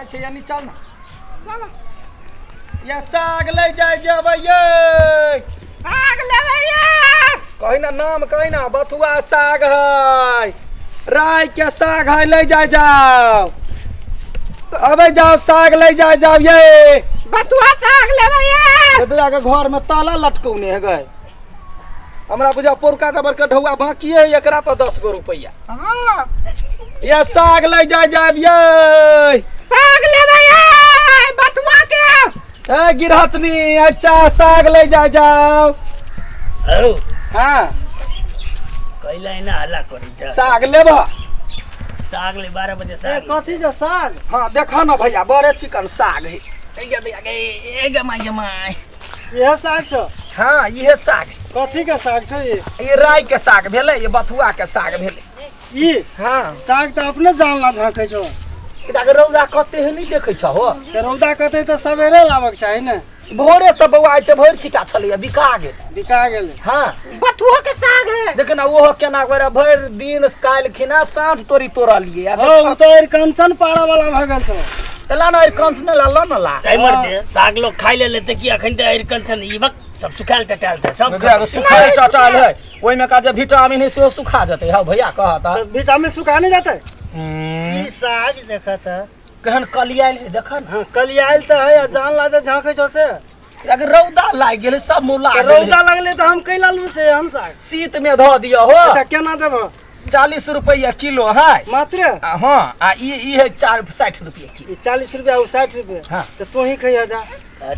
जाइ छै यानी चल ना चल या साग ले जाइ जेबै ये साग लेबै ये कही ना नाम कही ना बथुआ साग है राय के साग है ले जाय जाओ अबे जाओ साग ले जाय जाओ ये बथुआ साग लेबै ये दादा के घर में ताला लटकौने है गए हमरा बुझा पोरका दबर के ढौआ बाकी है एकरा पर 10 गो रुपया हाँ ये साग ले जाय जाब ये साग लेबै ये बथुआ के ए गिरहतनी अच्छा साग ले जाय जाओ हौ हाँ कैला एना हल्ला करै छ साग लेब साग ले 12 बजे साग ले। कथी छै साग हाँ देखा ना भैया बड़े चिकन साग है ए गे भैया गे ए गे माय गे माय इहे साग छौ हाँ इहे साग कथी के साग छौ ई ये राई के साग भेलै ये बथुआ के साग भेलै ई हाँ साग तऽ अपने जानला झाँकै छौ एकरा के रौदा कते है नहीं देखै छहो तऽ रौदा कते तऽ सवेरे लाबक चाही ने भोरे से बौआ छै भरि छिटा छलैया बिका गेल बिका गेलै हाँ बथुओ के साग है देख ना ओहो केना करे भरि दिन काल्हि खिना साँझ तोरी तोड़लियै आ हौ उ तऽ अरिकंचन पाड़ा वाला भऽ गेल छौ तऽ ला ना अरिकंच नहि ला ल ना ला तै मर दे साग लोग खाइ ले लेते कि अखन तऽ अरिकंचन ई वक्त सब सुखायल टटायल छै सब देखियौ, सुखायल टटायल है ओहिमे का जे विटामिन है सेहो सुखा जेतै हौ भैया कहत तऽ विटामिन सुखा नहि जेतै ई साग देखत है केहन कलियायल है देख न हाँ कलियायल तऽ है आ जान ला जे झाँकै छौ से अगर रौदा लागि गेलै सब मौला तऽ गेलै रौदा लगलै तऽ हम कैला लू से हम साग शीत में धऽ दिअ हो अच्छा केना देबह 40 रुपैआ किलो है मात्र आ हाँ आ ई ई है 4 60 रुपैआ किलो ई 40 रुपया ओ 60 रुपया हाँ। तऽ तोही खइह जा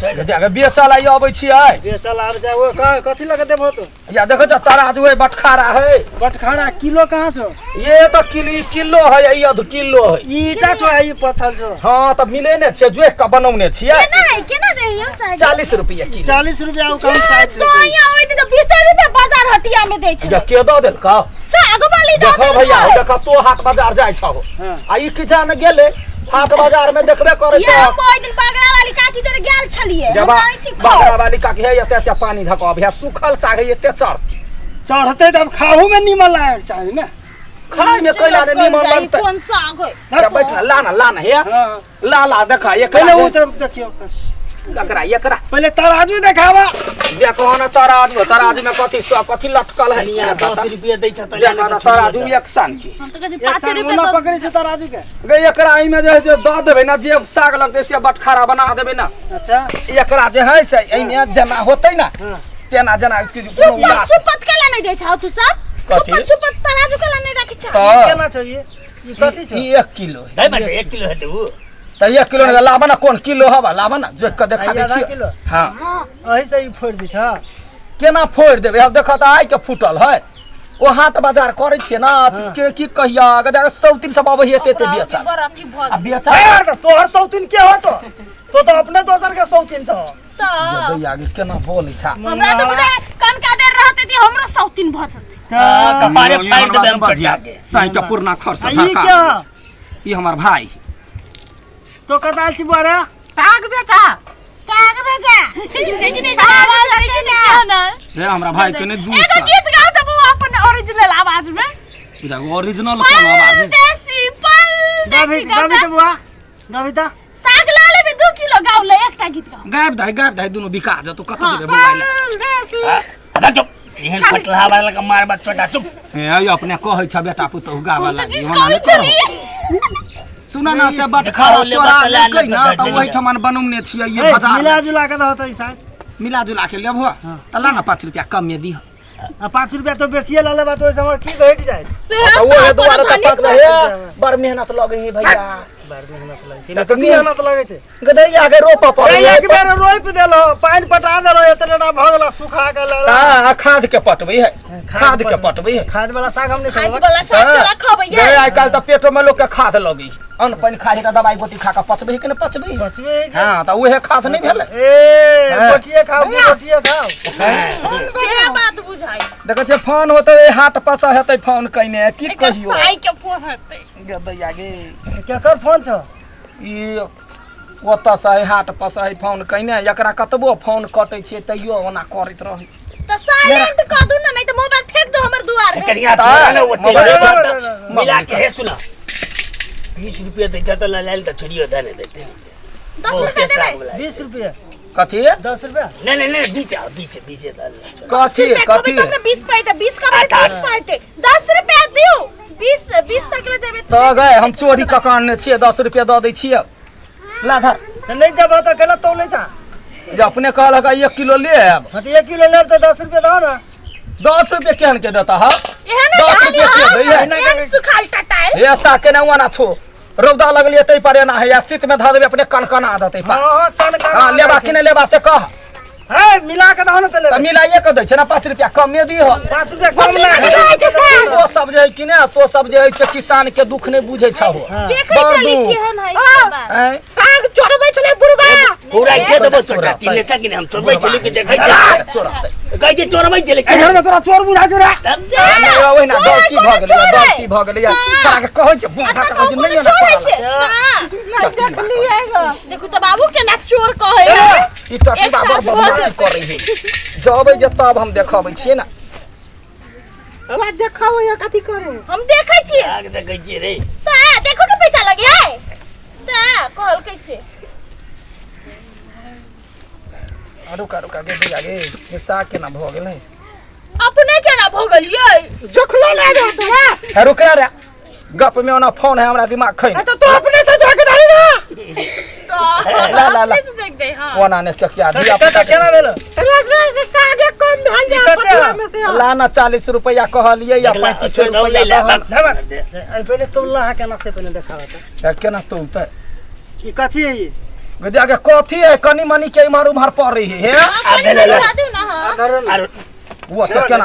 छोड़ि अगर बेचल आइ अबै छियै बेचल आब जा ओ कहाँ कथी लऽ कऽ देबहो तू या देखो छ तराजू है बटखारा है बटखारा किलो कहाँ छौ ये तो किलो ई किलो है ई अध किलो है ई ईटा छौ आ ई पत्थर छौ हाँ तऽ मिले ने छियै जोखि कऽ बनौने छियै केना है केना दे यौ साग 40 रुपैआ किलो 40 रुपया ओ कम 60 तो रुपया यहाँ ओइ दिन 20 रुपया बाजार हटिया में दै छै या के दऽ देलकौ साग वाली दऽ देखो भैया देलकै। देखो तो हाट बाजार जाइ छहो हाँ। आ ई कि जान गेलै हाट बाजार में देखबे करै ये छह हम ओइ दिन बागरा वाली काकी जरे गेल छलियै जब हमरा नहीं सिखौ बागरा वाली काकी है एते एते पानी धकब भैया सूखल साग है एते चढ़ चढ़तै तब खाहू में नीमन लागक चाही ने खाय में कैला ने नीमन लगतै कोन साग है या बैठ ला ना ला ना हे हाँ ला ला देखा एकरा पहिले ओ तरफ देखियौ ककरा एकरा पहिले तराजू देखावा देखो ना तराजू तराजू में कथी कथी लटकल है कनिया 10 रुपया दै छ देखो ना तराजू एक सन की हम तो कहै छी एक 5 साल रुपया ओना दऽ पकड़ै छै तराजू के गे एकरा एहिमे जे है से दऽ देबै ना जे साग लगतै से बटखारा बना देबै ना अच्छा एकरा जे है से एहिमे जेना होतै ना हाँ। तेना जेना कि कोनो सुपत उदास सुपत केला नहीं दै छौ तू सब कथी? सुपत सुपत तराजू केला नहीं राखै छौ तऽ केना छौ ई ई कथी छौ ई 1 किलो है नै मर 1 किलो हेतै उ तऽ 1 किलो ने लाबऽ ना कोन किलो हवा लाबऽ ना जोखि कऽ देखा आ ई दै आधा छियै किलो? हाँ एही से ई फोड़ि दै छौ केना फोड़ि देबै आब देखऽ तऽ आइ के फूटल है ओ हाट बाजार करै छियै ना के की कहिया अगर सौतिन सब अबै है एते एते बेचल बड़ अथी भऽ आ गेल बेचल यार तऽ तोहर सौतीन के होतो तो तऽ अपने दोसर के सौतीन छौ तऽ दैया गे केना बोलै छ हमरा तऽ बुझाइ कनका देर रहतै तऽ हमरो सौतीन भऽ जेतै कपारे फाड़ि देबै हम चटा के साई के पुरना खर से आ ई झरका के ह? ई हमर भाई तो कताल छी बड़े साग बेचा साग बेचा लेकिन ई आवाज लेकिन ना रे हमरा भाई के ने दू एगो सौ गीत गाओ तऽ बौआ अपन ओरिजिनल आवाज में ओरिजिनल कोन आवाज है परदेसी गाबी परदेसी गाबी गाओ तऽ बुआ गाबी तऽ साग ला लेबे 2 किलो गाओ ले एकटा गीत गाओ गायब दाइ गायब दाइ दुनू बिका जतो कत जेबे बौआ ले परदेसी अरे चुप एहन फटलहा वाला के मार बात छोटा चुप हे आई अपने कहै छ बेटा पुतहु गाबऽ हम तऽ लागी जिस ओना कहै नहि करब छलियै सुन ना से बटखारा ले चोरा बतला ले लेलकै ना बता तऽ देली। ओहिठमन बनौने छियै ये ए, बाजार मिला जुला के दहो तऽ ई साग मिला जुला के लेबहो तऽ ला ना 5 रुपया कम में दीह आ 5 रुपया तो बेसिए लऽ लेबा तऽ ओहिसँ हमर की घटि जायत से तऽ हम ओहे तऽ दुआरे अपन तऽ धनिक पाँच भऽ हे बड़ मेहनत लगै है भैया बड़ मेहनत लगै छै तऽ कथी मेहनत लगै छै गदैया के रोपऽ पड़ै ए, एक बेर रोपि देलहो पानि पटा देलहो एतने टा भऽ गेलो सुखा गेल हाँ खाद के पटबै है खाद के पटबै है खाद वाला साग हम नहि खाद खेबै वाला साग तऽ रखबै गै आइ काल्हि तऽ पेटो में लोक के खाद लगै है अन्न पानि खाइ है तऽ दवाइ गोटी खा कऽ पचबै है कि नहि पचबै है बचबे है कि? हाँ तऽ उहे खाद नहि भेलै ए हाँ। गोटिए खाओ गोटिए खाओ से बात बुझाइ देखै छियै फोन होतै हाट पसा हेतै फोन कयने की एकर कहियो साई के फोन हेतै गदैया गे केकर फोन छौ ई ओतऽ से है हाट पसा है फोन कयने एकरा कतबो फोन कटै छियै तैयो ओना करैत रहै तऽ साइलेंट कऽ दू ने नहीं तऽ मोबाइल फेंक दो हमर दुआर में कनिया तऽ छोड़ा ना ओते मोबाइल- मिला के हे सुना 20 रुपया दै छ त ललायल त छोड़ियो दे ने देते। 10 रुपया देबै। 20 रुपया कथी? 10 रुपया। नहीं नहीं नहीं 20 20 20 कथी कथी? तब 20 पाइते 20 का 20 पाइते 10 रुपया दिउ 20 20 तक ले जेबै। त गए हम चोरी क के आनने छियै 10 रुपया द दै छियै। ला धर। नहीं देबो त केना तौले छा? जे अपने कहलक 1 किलो ले आयब। हां त 1 किलो लेब त 10 रुपया दहो ना। 10 रुपया केहन के देता हा? एहन 10 रुपया के दैया? एहन सुखाल टटाइल। हे सा केना ओना छो रौदा लगलिए तै पर एना है या शीत में धऽ देबै अपने कनकना देतै पा। हां कनकना। हां लेबा कि नहि लेबा से कह। है मिला के दहो ना त त मिलाइए के दै छै ना 5 रुपया कमे दिह। 5 रुपया कम ना। तो सब जे है कि ने तो सब जे है से किसान के दुख नहीं बुझै छहो। देखै छली केहन है से बात। आँय? साग चोरबै छलै बुढ़बा। पूरा के देबो चोरा तीन लेता कि हम चोरबै छली कि देखै छली। चोरतै कहै छै चोरबै छली। ए घर में तोरा चोर बुझा छौ रे। ओहिना गलती भऽ गेलै गलती भऽ गेलै छोड़ा के कहै छै बुढ़ा के कहै छै नहि एना ना देखलियै ग। देखू त बाबू केना चोर कहै है। ई टटुआ बड़ बदमाशी करै है। जबै जे तब हम देखबै छियै ना। हमरा देखाओ ये कथी करे। हम देखै छियै। आग देखै छियै रे। त देखो के पैसा लगे है त कहल कैसे। रुका रुका गे भैया गे ये साग केना भऽ गेलै? अपने केना भऽ गेलियै? जोखलो ले दो तोरा। हे रुक रे गप में ओना फोन है हमरा दिमाग खै। तो तू अपने से जोख दही ना। ला ला ला अपने से जोख दे। हां ओना ने के क्या दिया पुता केना भेल? तोरा से सागे कम भेल जा पतुआ में से। ला ना 40 रुपया कहलियै या 35 रुपया दे। पहिले तौला है केना से पहिले देखावा त केना तौलतै? ई कथी है? ई विद्या के कथी है? कनी मनी के इम्हर उम्हर पड़ रही है। आ देला हां वो तो केना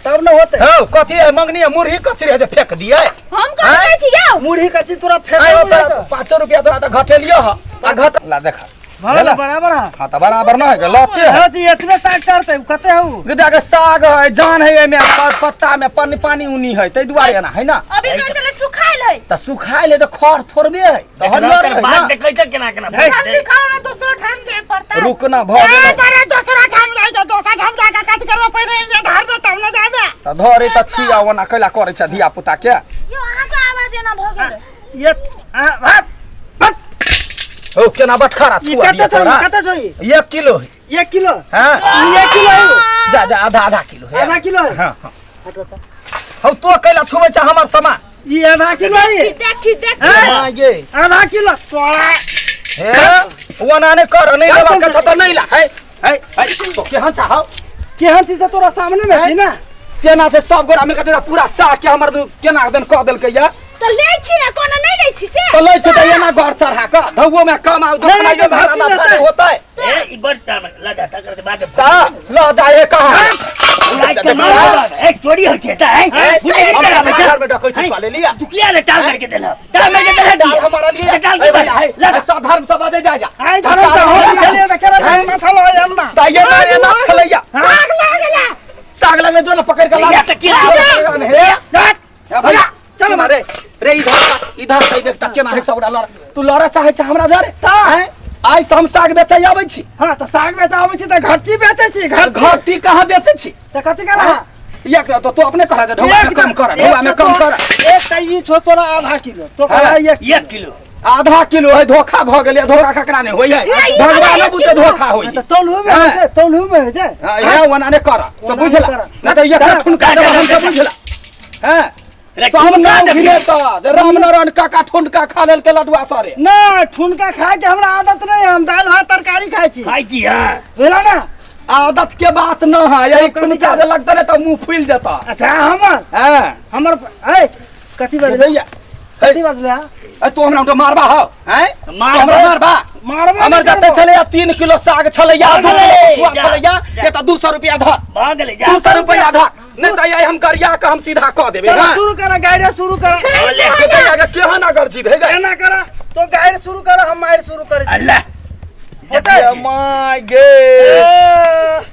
तब न होते। हौ कथी है? मंगनी है मुरही कचरी है जे फेंक दिए। हम कहै छी यौ मुरही कचरी तोरा फेंक दिए। 5 रुपया तोरा त घटेलियो ह आ घट ला देखा बराबर। हां त बराबर न है लते है। हां त एतबे साग चढ़तै कते हौ? विद्या के साग है जान है एमे पत्ता में पानी पानी उनी है तै दुआरे एना है ना। अभी कहै छलै सुखाइल है त सुखाइल है त खर थोड़बे है त हरियर है बात देखै छ केना केना। जल्दी करो ना दोसरो ठाम जाय पड़ता। रुकना भ गेलै। बड़ा दोसरो ठाम जाय छ दोसर ठाम जा के कथी करबो पहिले ये धार में तब न जाबे। त धरे त छिया ओना कैला करै छ धिया पुता के। यौ अहाँ के आवाज एना भ गेलै। ये आ भात ओ केना बटखरा छुआ दिया तोरा? कते छौ? 1 किलो है। 1 किलो? हां 1 किलो है। जा जा आधा आधा किलो है। आधा किलो है। हां हां हौ तो कैला छुबै छ हमर सामान? ई आधा किलो है। देखी देखी हां ये आधा किलो तोरा। हे ओना ने कर नहीं लेबा के छ त नहीं ला। हे हे हे तो केहन छ हौ? केहन छी से तोरा सामने में छी ना। केना से सब गोरा मिल के पूरा साग के हमर केना देन क देलकै या? त लै छी ना कोना नहीं लै छी से? त लै छी त एना घर चढ़ा क ढौओ में कम आउ दोकनाइयो में हराना होतै। ए ई बड़ टाइम ल जा तकर के बाद त ल जाए कहां? लाइक के मार ए चोरी होइ छै त है घर में डकैती क ले लिया। तू किया ने टाल करके देलह? टाल करके देलह डाल हमारा लिए डाल के ले साधर्म सब दे जा जा। आई धर्म सब हो छलै त केना धर्म छलो एम ना त ये ना एना छलैया। साग लागला। साग लगे जो ना पकड़ के ला या त किया हे भैया चल मारे रे इधर इधर से देखता केना है सबरा लड़। तू लड़ा चाहे छ हमरा जरे हैं? आइ से हम साग बेचै आबै छी। हां त साग बेचै आबै छी त घट्टी बेचै छी। घट्टी कहां बेचै छी? त कथि करा? एक त तू अपने करा जे ढौआ में कम कर ढौआ में कम कर। एक त ई छो तोरा आधा किलो तो करा 1 किलो आधा किलो है। धोखा भ गेलै धोखा ककरा नै होय है? भगवान बुझे धोखा होय। त तौलू में होइ छै तौलू में होइ छै। हां हे ओना नै कर सब बुझला नै त एक ठुनका देब हम सब बुझला। हैं सब नाम भिनेता जे रामनारायण काका ठुनका खा लेलकै लडुआ सरे। ना ठुनका खाय के हमरा आदत नहीं है हम दाल भात तरकारी खाय छी। खाय छी। हां बुझला ना आदत के बात न है यही ठुनका जे लगतै ने त मुंह फूल जेता। अच्छा हमर हां हमर ए कथी बजलै? कथी बजलै? ए तू हमरा उठा मारबा हौ? हैं हमरा मारबा? मारबा हमर जते छलै 3 किलो साग छलै या 2 किलो छलै या ये त 200 रुपया धर। भऽ गेलै जा 200 रुपया धर नहीं त आई हम करिया के हम सीधा क देबे। हां शुरू कर गाइड शुरू कर। ले के केहन अगर जीत हे गे एना कर तो गाइड शुरू कर हम मार शुरू करै छी। अल्लाह होतै my गे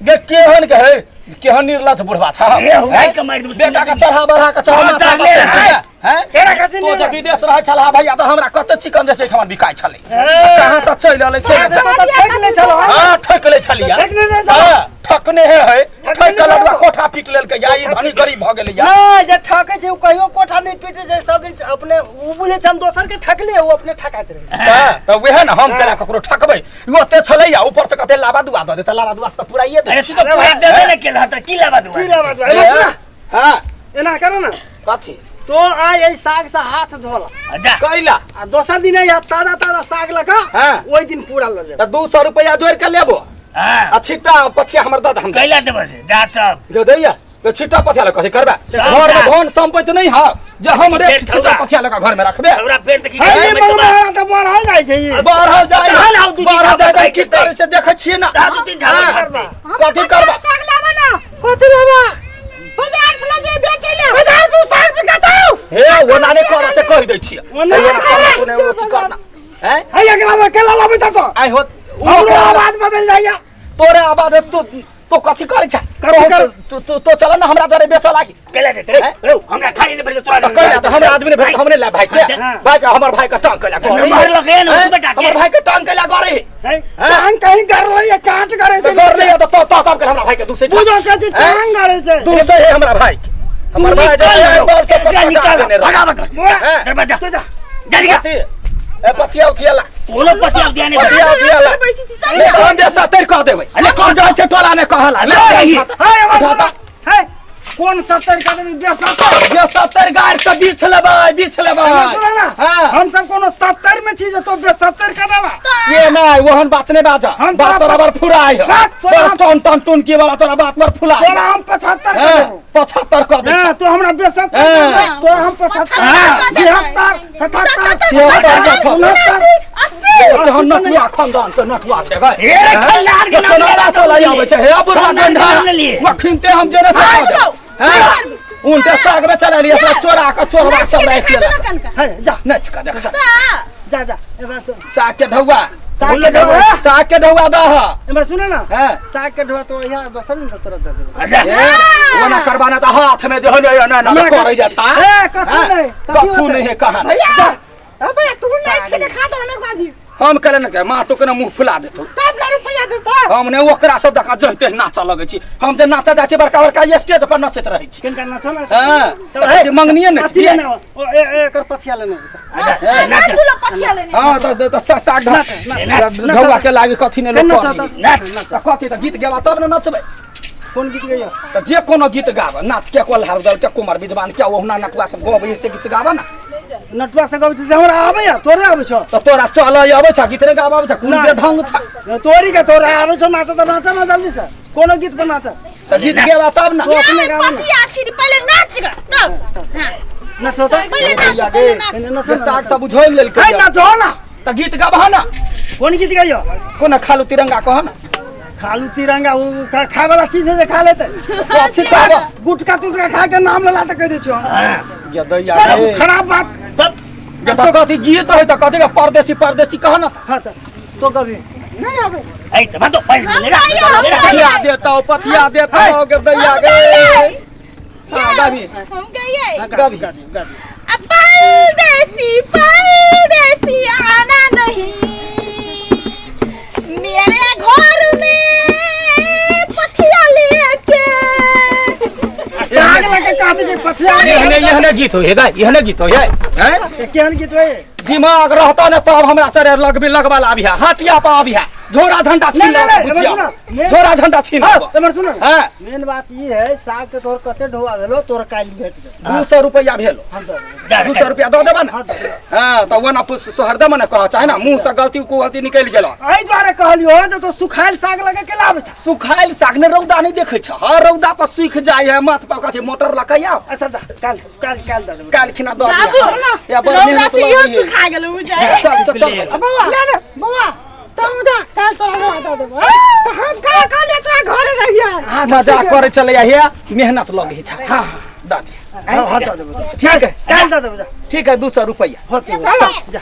गे केहन के है केहन निर्लज बुढ़वा छ। बेटा के चढ़ा बढ़ा के चढ़ा चढ़ले हैं केरा खसी तो जब विदेश रहै छला भैया त हमरा कते चिकन जे छै ठमन बिकाइ छलै कहां से चलि एलै से ठेक ले छलो। हां ठेक ले छलिया। ठेक ले छलो। हां ठकने है है ठक के लडुआ कोठा पीट लेलकै या ई धनी गरीब भऽ गेलै या। नहि, जे ठकै छै ओ कहियो कोठा नहि पीटै छै, सब दिन अपने ओ बुझै छै हम दोसर के ठकलियै, ओ अपने ठकाइत रहै। तऽ वएह ने हम केना ककरो ठकबै? ई ओते छलैया, ऊपर से कते लाबा दुआ दऽ देतै, लाबा दुआ से तऽ पुराइए दै। अरे तू तऽ पूरा देबे ने केलह तऽ की लाबा दुआ? की लाबा दुआ? ए, हाँ। एना करो ना। कथी? तो आइ एहि साग से हाथ धोला। जा। कैला? आ दोसर दिन अइहा ताजा ताजा साग लऽ कऽ, हाँ। ओहि दिन पूरा लऽ लेब। तऽ 200 रुपया जोड़ि के लेबो। हाँ। आ छिट्टा पथिया हमर दऽ दे, हम कैला देबो से जा सब। जो दैया तो छिट्टा पथिया लऽ कथी करबे? सब घर में साग। धन संपत्ति नहीं है जे हम रे फेर छिट्टा छौड़ा। पथिया लऽ कऽ घर में रखबे। छौड़ा फेर देखी। है, ई मंगवा है तऽ बढ़ल जाइ छै ई। बढ़ल जाइ। तहन आउ दीदी, बढ़ल जाइ भाई की के करै छै देखै छियै ना। दा दू तीन झाड़ हाँ। करबा। कथी करबा? साग लाबा ना। कथी लेबा? बाजार पर ले जाए बेचे ले। बाजार पर साग बिकाताऊ। हे ओना नहि करऽ छै कहि दै छियै। ओना ओना करना तू नहि अथी करना हैं। है एकरा में केला लाबै छ तो? आइ हो हमरो आवाज बदल जाइया। तोरे आवाज है, तू तो कथी करै छ? कथी कर- तू तू तो चल ना हमरा जरे बेचऽ लागी। कैला देते रे? रौ हमरा खाली ले पड़े तोरा। तऽ कैला तऽ हमरा आदमी ने भेट हमरे ला भाई के। हाँ। भाई के हमर भाई के टांग कैला गरे। मारलक हे ने हैं? बेटा के। हमर भाई के टांग कैला गरे। है हाँ। टांग कहीं कर रही है, काट करे तऽ छै। गरे है तऽ तो तब के हमरा भाई के दूसरे बुझो के छै टांग करे छै। दूसरे है हमरा भाई के। हमर भाई निकल जे रौ। बाप से एकरा पता निकाल देने रहे। भगावा घर से। हैं? दरवाजा तो जा। जा निकाल। कथी? ए पथिया उथिया ला। कोनो पतिया दिया नहीं। पथिया उथिया ला। पैसे चल। नहीं तऽ हम बेसत्तरि कह देबै। अरे कौन जाइ छै टोला ने कहला। ले कही। है आवाज उठाता। है कोन 70 का देबी? बेसत्तर। बेसत्तरि गारि से बीछ लेबै, बीछ लेबै। सुना ना, हाँ। हम सब कोनो 70 में छी जे तो बेसत्तर का देबा। ये नहीं ओहन बात नहीं बाजा। हम बात तोरा तोरा बर फुराई है। बात तोरा बड़ टन टन टन की वाला तोरा बात बर फुराई। तोरा हम 75 का हाँ, देबो। 75 कह दे। हाँ, तो हमरा बेसत्तर हाँ। का दे, तो हम 75, हाँ। 76, 77, 76, 69। 80। तहन नटुआ खानदान के नटुआ छै गै। हे रे खल्लार के नाम कनाडा चल आबै छै हे बुढ़ा खानदान गंढा। के नाम लेलिए। मखिनते हम जेने से हाँ, कह देब। हैं? उनटे साग में चला लिया चोरा के चोरवा सब राखि लेलक। है जा। नच के देख। जा जा एबार तो साग के ढौआ। साग के ढौआ। साग के ढौआ दह। एमहर सुन ना। हैं? साग के ढौआ तो यहाँ दोसर दिन तोरा दे देबो। अच्छा। ए, ओना करबाना तऽ हाथ में जो है ना ना ना हमरा करै जा था। ए, कथू नहीं, कथी कथू होतै? नहीं है कहाँ। भैया अबे तू नाच के दिखा दो ना बाजी। हम कहले ने माँ तो केना मुंह फुला देतौ। तब ना रुपया देता। हम ने ओकरा सब दखा जहिते नाचऽ लगै छी। हम जे नाचऽ जाइ छी बड़का बड़का स्टेज पर नचैत रहै छी। किनका नाचो ना? हाँ। चल, हे, तऽ मंगनिये ने पथिया छियै। लेने आओ। ओ, ए, ए, एकर पथिया लेने आओ। अच्छा, नाच। नाचू ला पथिया लेने। हाँ तऽ तऽ साग नाच, नाच। ढौआ के लागे कथी ने लोक नाच, कहै। नाच। नाच। तऽ कथी तऽ गीत गेबा तब ने नचबै। कोन गीत गैया? तऽ जे कोनो गीत गाब नाच के कोल्हार दल के कुमार विद्वान के ओहुना नटुआ सब गबै से गीत गाब ना। नटुआ से गबै छै से हमरा आबैया, तोरे आबै छौ? तऽ तोरा चल अबै छ गीत ने गाब आबै छ कोन ना। जे ढंग छ। तोरी के तोरा आबै छौ नाच तऽ नाच ना जल्दी से, कोनो गीत पर नाच। तऽ गीत गेबा तब ना। तो अपने गाबो ना। पथिया छी पहले नाच ग तब। हां नाचो तऽ। पहले नाच, पहले नाच। कने नाचो जे ना, साग नाचो। सब उझोलि लेलकै। है नाचो ना। तऽ गीत गाबह ना। कोन गीत गैयो? कोना खालू तिरंगा कह ना। खालू तिरंगा उ खाय वाला चीज है जे खा लेतै। कथी कहब? गुटखा तुटका खा के नाम लेला तऽ कहि दै छियौ हम। गे दैया बड़ा रे। खराब बात। तब गे तऽ कथी गीत है तऽ कथी के परदेसी परदेसी कह ना। हाँ तऽ तो कभी नहीं आबे। ऐ तऽ बातो पैर ले रा। ले रा। पथिया देतौ पथिया देतौ गे दैया गे। हाँ गाबी। हम गइए। गाबी। गाबी गाबी। अब परदेसी परदेसी आना नहीं मेरे घर में पथिया लेके। साग लगे काट के पथिया। एहने एहने गीत होय गै, एहने गीत होय हैं। केहन गीत होय? दिमाग रहता ने तब हमरा सरे लगबे लगबा लाबिहा हाटिया पर आबिहा झोरा झंडा छीन नहीं, नहीं, लेबो नहीं, बुझिया। एमहर सुनो, झोरा झंडा छीन हाँ, लेबो। एमहर सुनो। हाँ। मेन बात ई है साग के तोर कते ढोआ भेलो तोर काल्हि भेट जेतौ। 200 रुपया भेलो। हम दऽ देबौ। 200 रुपया दऽ देबा ने। हाँ, दऽ देबौ। हाँ तऽ ओना सोहरदे मने कह चाहे ना मुंह से गलती को गलती निकलि गेल। एहि दुआरे कहलियो जे तो सुखायल साग लगे के लाबै छ। सुखायल साग ने रौदा नहीं देखै छ, हर रौदा पर सूख जाय है माथ पर कथी मोटर लकै आउ। अच्छा जा काल्हि काल्हि काल्हि दऽ देबौ। काल्हि खिना दऽ बाबू दिया। या बड़ रौदा मेहनत से इहो लगै है। सुखा गेल बुझाइ। चल चल चल चल। बौआ ले ले बौआ तू जा काल्हि तोरा ढौआ दऽ देबो। तऽ हम का कहलियै तोरा घरे रहिया। हाँ, तऽ मजाक ठीक है। करै छलैया हे मेहनत लगै छ। हाँ, दऽ दिया। हाँ, हाँ, दऽ देबौ। ठीक है काल्हि दऽ देबौ जा। ठीक है 200 रुपया। होतै, जा।